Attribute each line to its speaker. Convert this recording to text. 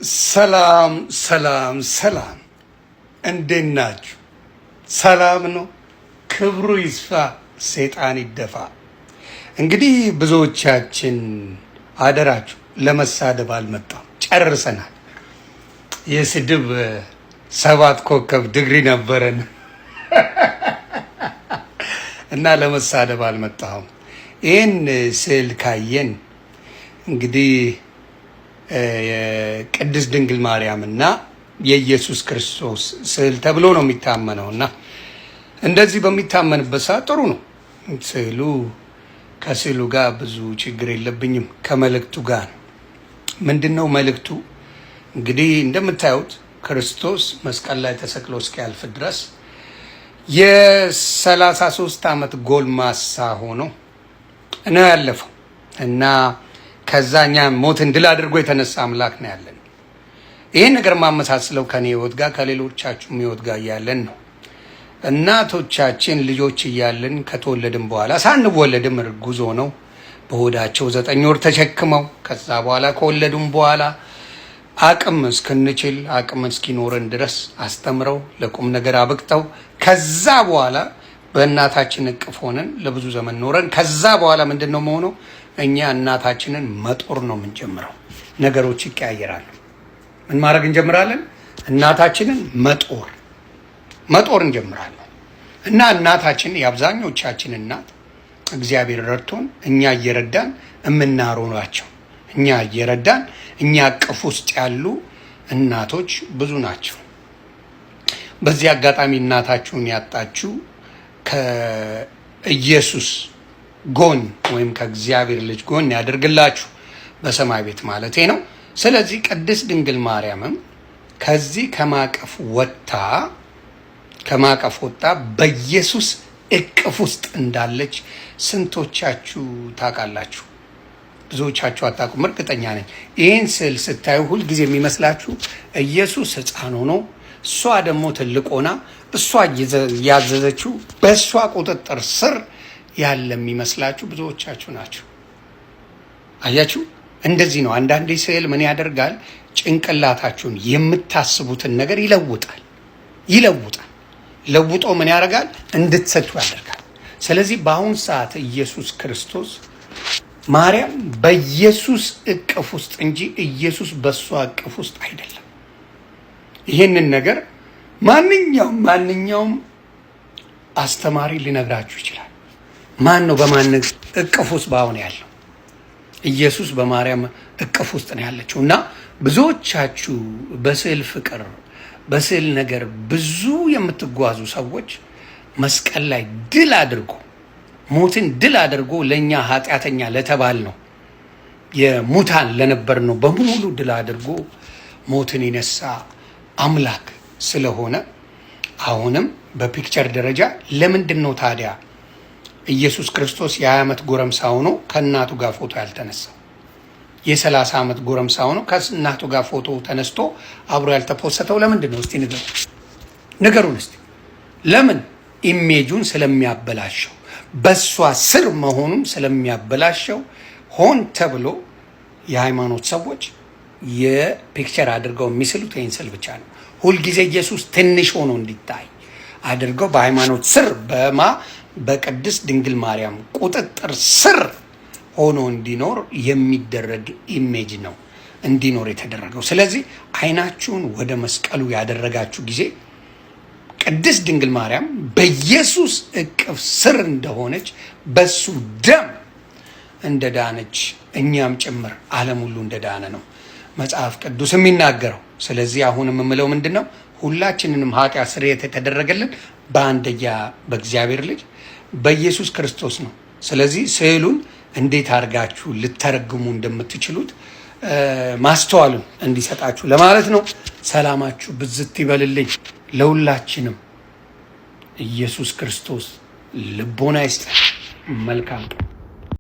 Speaker 1: ሰላም ሰላም ሰላም፣ እንዴት ናችሁ? ሰላም ነው። ክብሩ ይስፋ፣ ሰይጣን ይደፋ። እንግዲህ ብዙዎቻችን አደራችሁ ለመሳደብ አልመጣም፣ ጨርሰናል። የስድብ ሰባት ኮከብ ድግሪ ነበረን እና ለመሳደብ አልመጣሁም። ይህን ስዕል ካየን እንግዲህ የቅድስት ድንግል ማርያም እና የኢየሱስ ክርስቶስ ስዕል ተብሎ ነው የሚታመነው እና እንደዚህ በሚታመንበት ሰዓት ጥሩ ነው ስዕሉ። ከስዕሉ ጋር ብዙ ችግር የለብኝም፣ ከመልእክቱ ጋር ነው። ምንድን ነው መልእክቱ? እንግዲህ እንደምታዩት ክርስቶስ መስቀል ላይ ተሰቅሎ እስኪያልፍ ድረስ የ33 ዓመት ጎልማሳ ሆኖ ነው ያለፈው እና ከዛ እኛ ሞትን ድል አድርጎ የተነሳ አምላክ ነው ያለን። ይህን ነገር ማመሳስለው ከኔ ህይወት ጋር ከሌሎቻችሁም ህይወት ጋር እያለን ነው። እናቶቻችን ልጆች እያለን ከተወለድን በኋላ ሳንወለድም እርጉዝ ሆነው በሆዳቸው 9 ወር ተሸክመው ከዛ በኋላ ከወለዱም በኋላ አቅም እስክንችል አቅም እስኪኖረን ድረስ አስተምረው ለቁም ነገር አብቅተው ከዛ በኋላ በእናታችን እቅፍ ሆነን ለብዙ ዘመን ኖረን ከዛ በኋላ ምንድን ነው መሆነው? እኛ እናታችንን መጦር ነው የምንጀምረው። ነገሮች ይቀያየራሉ። ምን ማድረግ እንጀምራለን? እናታችንን መጦር መጦር እንጀምራለን። እና እናታችን የአብዛኞቻችን እናት እግዚአብሔር ረድቶን እኛ እየረዳን የምናሮናቸው እኛ እየረዳን እኛ እቅፍ ውስጥ ያሉ እናቶች ብዙ ናቸው። በዚህ አጋጣሚ እናታችሁን ያጣችሁ ከኢየሱስ ጎን ወይም ከእግዚአብሔር ልጅ ጎን ያደርግላችሁ በሰማይ ቤት ማለቴ ነው። ስለዚህ ቅድስት ድንግል ማርያምም ከዚህ ከማቀፍ ወጥታ ከማቀፍ ወጥታ በኢየሱስ እቅፍ ውስጥ እንዳለች ስንቶቻችሁ ታውቃላችሁ? ብዙዎቻችሁ አታውቁም፣ እርግጠኛ ነኝ። ይህን ስዕል ስታዩ ሁልጊዜ የሚመስላችሁ ኢየሱስ ሕፃን ሆኖ እሷ ደግሞ ትልቅ ሆና እሷ እያዘዘችው በእሷ ቁጥጥር ስር ያለ የሚመስላችሁ ብዙዎቻችሁ ናችሁ። አያችሁ፣ እንደዚህ ነው። አንዳንዴ ስዕል ምን ያደርጋል? ጭንቅላታችሁን የምታስቡትን ነገር ይለውጣል ይለውጣል። ለውጦ ምን ያደርጋል? እንድትሰቱ ያደርጋል። ስለዚህ በአሁን ሰዓት ኢየሱስ ክርስቶስ ማርያም በኢየሱስ እቅፍ ውስጥ እንጂ ኢየሱስ በእሷ እቅፍ ውስጥ አይደለም። ይህንን ነገር ማንኛውም ማንኛውም አስተማሪ ሊነግራችሁ ይችላል። ማን ነው በማን እቅፍ ውስጥ በአሁን ያለው? ኢየሱስ በማርያም እቅፍ ውስጥ ነው ያለችው። እና ብዙዎቻችሁ በስዕል ፍቅር በስዕል ነገር ብዙ የምትጓዙ ሰዎች መስቀል ላይ ድል አድርጎ ሞትን ድል አድርጎ ለእኛ ኃጢአተኛ ለተባል ነው የሙታን ለነበር ነው በሙሉ ድል አድርጎ ሞትን የነሳ አምላክ ስለሆነ አሁንም በ picture ደረጃ ለምንድን ነው ታዲያ ኢየሱስ ክርስቶስ የ20 ዓመት ጎረምሳ ሆኖ ከእናቱ ጋር ፎቶ ያልተነሳው? የ30 ዓመት ጎረምሳ ሆኖ ከእናቱ ጋር ፎቶ ተነስቶ አብሮ ያልተፖሰተው ለምንድን ነው? እስቲ ንገሩ፣ ንገሩን እስቲ ለምን? Image ኡን ስለሚያበላሸው፣ በእሷ ስር መሆኑን ስለሚያበላሸው ሆን ተብሎ የሃይማኖት ሰዎች የ picture አድርገው የሚስሉት ይህን ስዕል ብቻ ነው። ሁልጊዜ ኢየሱስ ትንሽ ሆኖ እንዲታይ አድርገው በሃይማኖት ስር በቅድስት ድንግል ማርያም ቁጥጥር ስር ሆኖ እንዲኖር የሚደረግ image ነው እንዲኖር የተደረገው። ስለዚህ አይናችሁን ወደ መስቀሉ ያደረጋችሁ ጊዜ ቅድስት ድንግል ማርያም በኢየሱስ እቅፍ ስር እንደሆነች፣ በሱ ደም እንደዳነች፣ እኛም ጭምር ዓለም ሁሉ እንደዳነ ነው መጽሐፍ ቅዱስ የሚናገረው። ስለዚህ አሁን የምምለው ምንድን ነው? ሁላችንንም ኃጢአት ስርየት የተደረገልን በአንድያ በእግዚአብሔር ልጅ በኢየሱስ ክርስቶስ ነው። ስለዚህ ስዕሉን እንዴት አድርጋችሁ ልተረግሙ እንደምትችሉት ማስተዋሉን እንዲሰጣችሁ ለማለት ነው። ሰላማችሁ ብዝት ይበልልኝ ለሁላችንም። ኢየሱስ ክርስቶስ ልቦና ይስጠን። መልካም ቀን።